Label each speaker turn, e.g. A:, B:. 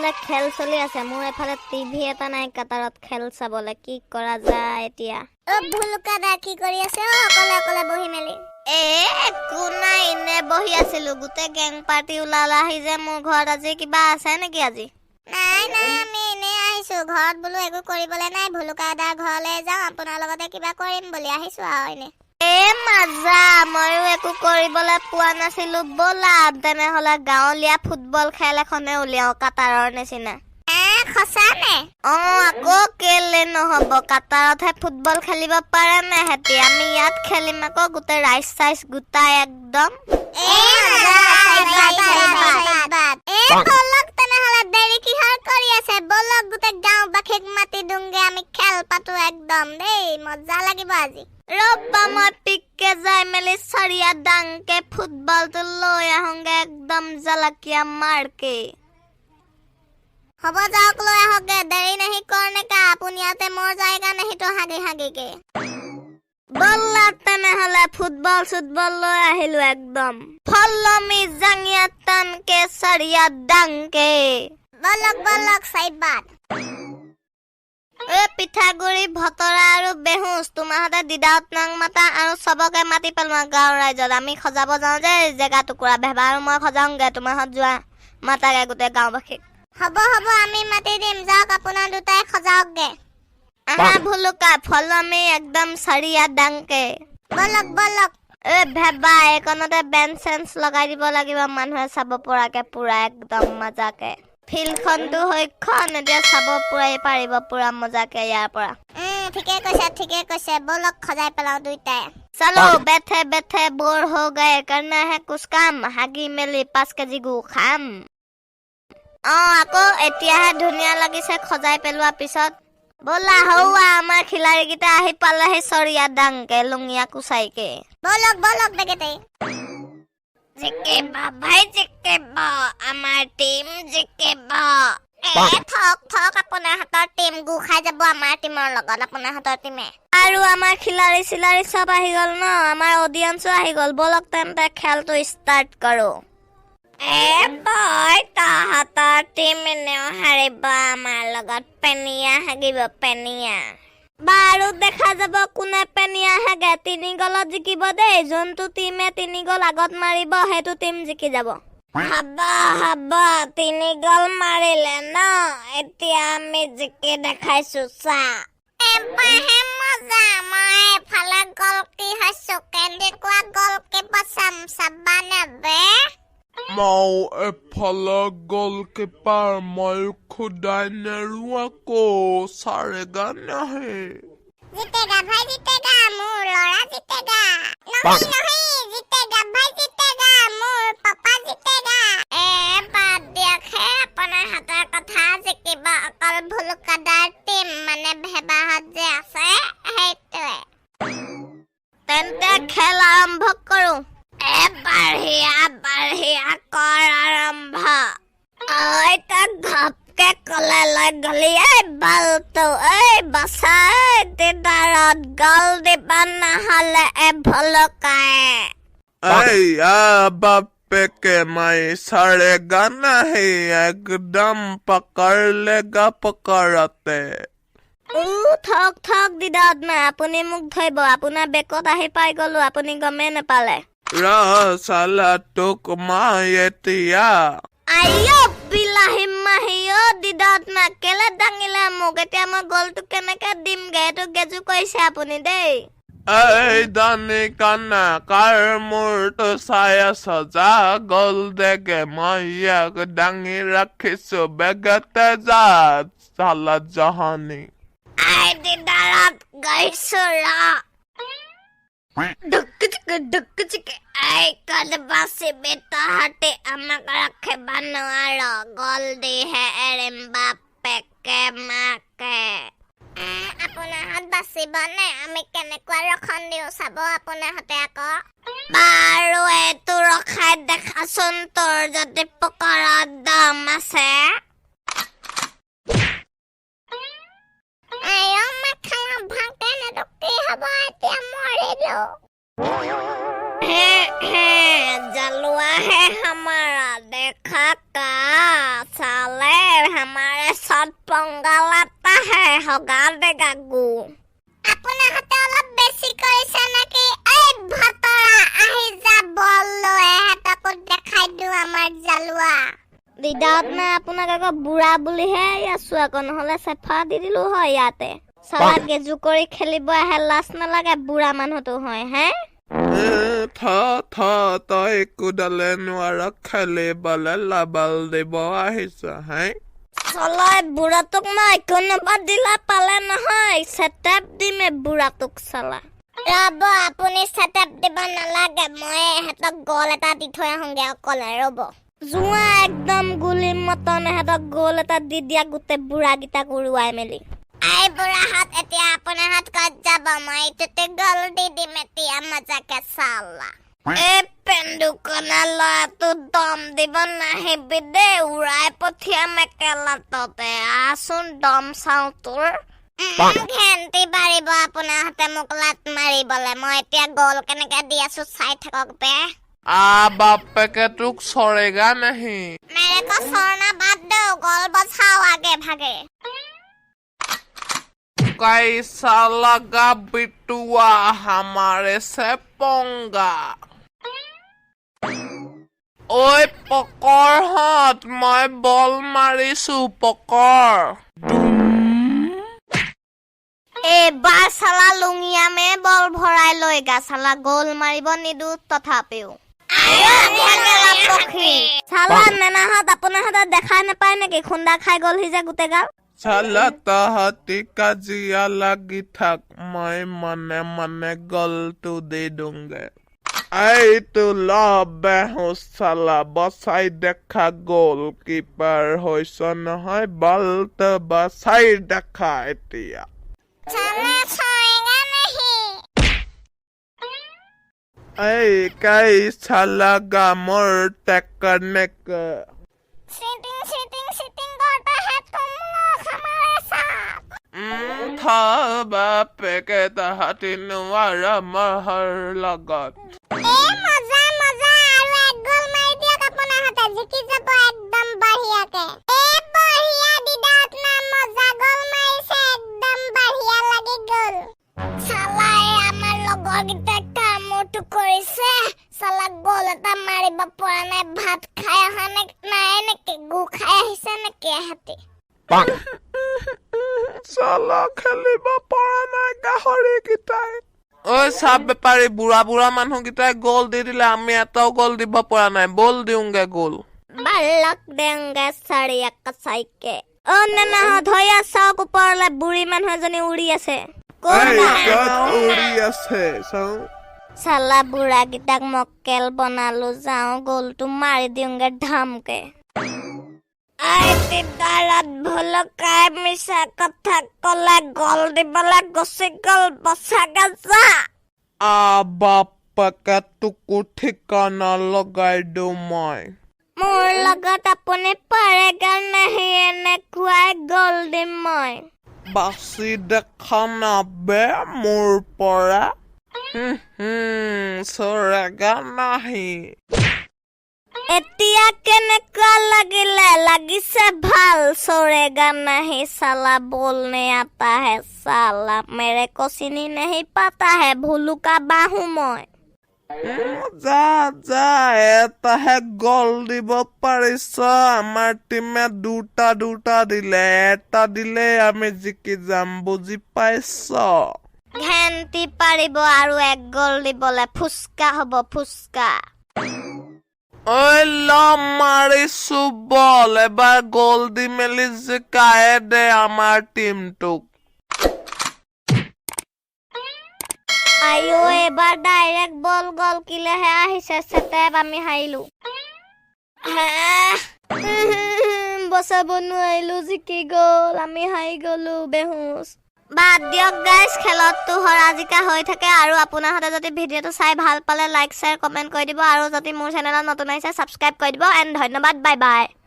A: বোলে খেল চলি আছে। মোৰ এফালে টিভি এটা নাই কাটাৰত খেল চাবলে। কি কৰা যায় এতিয়া?
B: অ ভুলুকা দা, কি কৰি আছে অ অকলে অকলে বহি মেলি?
A: এ একো নাই, এনে বহি আছিলো। গোটেই গেং পাৰ্টি ওলালাহি যে মোৰ ঘৰত, আজি কিবা আছে নেকি আজি?
B: নাই নাই, আমি এনেই আহিছো। ঘৰত বোলো একো কৰিবলৈ নাই, ভুলুকা দাৰ ঘৰলৈ যাওঁ, আপোনাৰ লগতে কিবা কৰিম বুলি আহিছো আৰু এনে।
A: এ মজা, ময়ো একো কৰিবলৈ পোৱা নাছিলো। ব'লা তেনেহ'লে গাঁৱলীয়া ফুটবল খেল এখনে উলিয়াওঁ কাটাৰৰ নিচিনা।
B: এ সঁচা নে?
A: অ আকৌ কেলে নহ'ব, কাটাৰতহে ফুটবল খেলিব পাৰে নে সেতি, আমি ইয়াত খেলিম আকৌ গোটেই ৰাইজ চাইজ গোটাই একদম।
B: এ মজা, চাইবাদ, চাইবাদ। এ ব'লক তেনেহ'লে, দেৰি কিহৰ কৰি আছে? ব'লক, গোটেই গাঁওবাসীক মাতি দিওঁগে, আমি খেল পাতো একদম দেই, মজা লাগিব আজি।
A: ৰ'বা, মই পিককে যাই মেলি চাৰিয়া ডাংকে ফুটবলটো লৈ আহোঁগে একদম জলকীয়া মাৰকে।
B: হ'ব, যাওক লৈ আহকগে, देरी नहीं करने का, আপুনি ইয়াতে मर जाएगा नहीं तो হাগি হাগিকে।
A: ব'লা তেনেহ'লে, ফুটবল চুটবল লৈ আহিলো একদম। ফল' মি জাঙিয়া টানকে চাৰিয়া ডাংকে।
B: ব'লক ব'লক, চাইবাদ।
A: এ পিঠাগুৰি, ভতৰা আৰু বেহুচ, তোমাৰহঁতে দিদাহঁত নাং মাতা আৰু চবকে মাতি পেলোৱা গাঁৱৰ ৰাইজত। আমি সজাব যাওঁ যে জেগা টুকুৰা, ভেবা আৰু মই সজাওঁগে, তোমাৰহঁত যোৱা মাতাগে গোটেই গাঁওবাসীক।
B: হ'ব হ'ব, আমি মাতি দিম, যাওক আপোনাৰ দুটাই সজাওকগে।
A: আহা ভুলুকা, ফল' মি একদম চাৰিয়া ডাংকে।
B: ব'লক ব'লক।
A: এ ভেবা, এইকণতে বেঞ্চ চেঞ্চ লগাই দিব লাগিব, মানুহে চাব পৰাকে পুৰা একদম মজাকে। ফিল্ডখনটো সেইখন, এতিয়া চাব পৰাই পাৰিব পুৰা মজাকে ইয়াৰ পৰা।
B: ঠিকে কৈছে, ঠিকে কৈছে। ব'লক সজাই পেলাওঁ দুইটাই।
A: चलो, बैठे बैठे बोर हो गए, करना है कुछ काम, হাগি মেলি 5 কেজি গু খাম। অ আকৌ এতিয়াহে ধুনীয়া লাগিছে সজাই পেলোৱাৰ পিছত। ব'লা, হৌৱা আমাৰ খিলাৰীকেইটা আহি পালেহি চৰিয়া ডাংকে লুঙীয়া কুচাইকে।
B: ব'লক ব'লক বেগেতে।
A: জিকিব ভাই, জিকিব, আমাৰ টিম জিকিব।
B: এ থক থক, আপোনাৰ হাতৰ টিম গু খাই যাব আমাৰ টিমৰ লগত, আপোনাৰ হাতৰ টিমে।
A: আৰু আমাৰ খিলাৰী চিলাৰী চব আহি গ'ল ন, আমাৰ অডিয়েঞ্চো আহি গ'ল। ব'লক তেন্তে খেলটো ষ্টাৰ্ট কৰো। এ বয়, তহঁতৰ টিম এনেও হাৰিব আমাৰ লগত, পেনিয়া হাগিব পেনিয়া। বাৰু দেখা যাব কোনে পেনিয়া হাগে। তিনি গলত জিকিব দেই, যোনটো টিমে তিনি গল আগত মাৰিব সেইটো টিম জিকি যাব। হ'ব হ'ব, তিনি গল মাৰিলে ন, এতিয়া আমি জিকি দেখাইছো চা।
B: এবাৰহে মজা, মই এফালে গলকি হৈছো, কেনেকুৱা গলকি বচাম চাবানে বে।
C: মও এফালে গলকিপাৰ, মই খুদাই নেৰো আকৌ, চাৰেগা নাহে।
B: जीतेगा भाई जीतेगा, মোৰ ল'ৰা जीतेगा। नहीं नहीं, जीतेगा भाई जीतेगा, মোৰ পাপা जीतेगा।
A: এ বাদ দিয়ক হে আপোনাৰ হাতৰ কথা, জিকিব অকল ভুলুকাদাৰ টিম, মানে ভেবাহত যে আছে সেইটোৱে। তেন্তে খেল আৰম্ভ কৰো। এ বঢ়িয়া বঢ়িয়া, কৰ আৰম্ভ। ঐ তই ঘপকে কলে লৈ গলি এই বলটো, এই বচা দিদাৰত গল দিবা নহলে এ ভুলুকাই।
C: আইয়া বাপেকে মাই চাৰেগা নাহে, একদম पकड़ लेगा পকৰতে।
A: উ থক থক দিদাত না, আপুনি মোক ধৰিব, আপোনাৰ বেকত আহি পাই গলো, আপুনি গমেই নাপালে।
C: ৰ চালা তোক মই এতিয়া।
A: আইঅ বিলাহী মাহী অ, দিদাত না কেলে দাঙিলে মোক? এতিয়া মই গলটো কেনেকে দিমগে? এইটো গেজু কৰিছে আপুনি দেই।
C: এই দানি কানা, কাৰ মূৰটো চাই আছ? যা গ'ল দেগে, মই ইয়াক দাঙি ৰাখিছো, বেগতে যা চালা জহনি।
A: আই দিদাৰত গৈছো ৰ। ঢুক চিক ঢুক চিক, I ক'ত বাচিবি তহঁতি, আমাক ৰাখিব নোৱাৰ, গল দিহে এৰিম বাপেকে মাকে।
B: আপোনাৰহঁত বাচিবনে? আমি কেনেকুৱা ৰখন দিওঁ চাব আপোনাৰহঁতে আকৌ।
A: বাৰু এইটো ৰখাই দেখাচোন তোৰ যদি পকৰত দম আছে।
B: আই মাখালা ভাংকেনেতো কি হ'ব এতিয়া, মৰিলো।
A: হে হে, जलवा है हमारा, देखा का साले। हमारे साथ पंगा लेता है, हगा देगा गु।
B: আপোনাহঁতে অলপ বেছি কৰিছে নেকি? এই ভতৰা, আহি যা, বল লৈ এহেঁতকো দেখাই দিওঁ আমাৰ জালুৱা।
A: দিদাত নাই আপোনাক আকৌ বুঢ়া বুলিহে আছো আকৌ, নহ'লে চেফা দি দিলো হয় ইয়াতে। চালা গেজু কৰি খেলিব আহে, লাজ নালাগে বুঢ়া মানুহটো হয় হে?
C: এ, থ থ, তই একোডালে নোৱাৰ খেলিবলে, লাবাল দিব আহিছ হে?
A: চলাই বুঢ়াটোক মই কোনোবা দিলা পালে নহয়, চেটেপ দিমে বুঢ়াটোক চালা।
B: ৰ'ব, আপুনি চেটেপ দিব নালাগে, মই এহেঁতক গ'ল এটা দি থৈ আহোঁগে অকলে, ৰ'ব।
A: যোৱা, একদম গুলি মতন এহেঁতক গ'ল এটা দি দিয়া, গোটেই বুঢ়াকেইটাক উৰুৱাই মেলি।
B: এই বুঢ়াহঁত, এতিয়া আপোনাৰহঁত ক'ত যাব? মই এইটোতে গ'ল দি দিম এতিয়া মজাকে চালা।
A: এই পেন্দুকনা ল'ৰাটো দম দিব নাহিবি দেই, উৰাই পঠিয়াম একেলাততে। আহচোন, দম চাওঁ তোৰ।
B: ঘেন্টি পাৰিব আপোনাৰহঁতে মোক লাত মাৰিবলে? মই এতিয়া গ'ল কেনেকে দি আছো চাই থাকক বে।
C: আ বাপেকে তোক চৰেগা নাহি।
B: मेरे को छोड़ना बाद दो, गोल बचाओ आगे भागे।
C: कैसा लगा बिटुआ हमारे से पंगा? ঐ পকৰহঁত, মই বল মাৰিছো, পকৰ।
A: এইবাৰ চালা লুঙিয়ামে বল ভৰাই লৈ গা, চালা গ'ল মাৰিব নিদো তথাপিও। পক্ষী চালা নেনাহঁত, আপোনাৰহঁতে দেখা নাপায় নেকি? খুন্দা খাই গ'লহি যে গোটেই গাল।
C: চালা তহঁতি কাজিয়া লাগি থাক, মই মনে মনে গলটো দি দিওঁগে। এইটো ল বেহুচ, চালা বচাই দেখা, গ'ল কিপাৰ হৈছ নহয়, বলটো বচাই দেখা এতিয়া।
B: साला छोड़ेगा नहीं।
C: এই कैसा लगा মোৰ टेकनिक?
B: चीटिंग चीटिंग चीटिंग करता है तुम लोग हमारे साथ।
C: থ বাপেকে, তহঁতি নোৱাৰ মহৰ লগত।
B: এ মজা মজা, আৰু এক গ'ল মাৰি দিয়ক আপোনাৰহঁতে, জিকি যাব একদম বঢ়িয়াকে। এ বঢ়িয়া, দিদাত না মজা গ'ল মাৰিছে, একদম বঢ়িয়া লাগি গ'ল। চালা এই আমাৰ লগৰকেইটাই কামোৰটো কৰিছে, চালা গ'ল এটা মাৰিব পৰা নাই। ভাত খাই অহা নে নাই নেকি? গু খাই আহিছে নেকি এহেঁতি?
C: চালা খেলিব পৰা নাই গাহৰি কেইটাই। ঐ চাহ বেপাৰী, বুঢ়া বুঢ়া মানুহকেইটাই গ'ল দি দিলে, আমি এটাও গ'ল দিব পৰা নাই। বল দিওঁগে গ'ল।
A: বালক দেংগে চাৰিয়া কচাইকে। অ নেনাহঁত, হৈয়া চাওক, ওপৰলে বুঢ়ী মানুহ এজনী উৰি আছে। ক'ত?
C: এই ক'ত উৰি আছে চাওঁ।
A: চালা বুঢ়াকেইটাক মক্কেল বনালো, যাওঁ গ'লটো মাৰি দিওঁগে ধামকে। I দিদাৰত ভুলুকাই মিছা কথা কলে, গ'ল দিবলে গুচি গ'ল, বচাগে যা।
C: আ বাপেকে তোকো ঠিকানা লগাই দিওঁ মই।
A: মোৰ লগত আপুনি পাৰেগা নাহি, এনেকুৱাই গ'ল দিম মই।
C: বাচি দেখা নাবে মোৰ পৰা। হুম হুম, চৰেগা নাহি।
A: এতিয়া কেনেকুৱা লাগিলে? লাগিছে ভাল? छोड़ेगा नहीं साला, बोलने आता है साला, मेरे को चिनी नहीं पाता है, भुलुका বাহু মই।
C: যা যা, এটাহে গ'ল দিব পাৰিছ, আমাৰ টিমে দুটা দুটা দিলে। এটা দিলে আমি জিকি যাম, বুজি পাইছ?
A: ঘেন্টি পাৰিব আৰু এক গ'ল দিবলে, ফুচকা হ'ব ফুচকা।
C: ঐ ল, মাৰিছো বল, এবাৰ গ'ল দি মেলি জিকায়ে দে আমাৰ টিমটোক।
A: আইঅ, এবাৰ ডাইৰেক্ট বল গ'ল কিলেহে আহিছে, চেটেপ আমি হাৰিলো। বচাব নোৱাৰিলো, জিকি গ'ল, আমি হাৰি গ'লো বেহুচ। বাদ দিয়ক গাইজ, খেলততো হৰা জিকা হৈ থাকে। আৰু আপোনাৰহঁতে যদি ভিডিঅ'টো চাই ভাল পালে লাইক, শ্বেয়াৰ, কমেণ্ট কৰি দিব আৰু যদি মোৰ চেনেলত নতুন আহিছে ছাবস্ক্ৰাইব কৰি দিব। এণ্ড ধন্যবাদ, বাই বাই।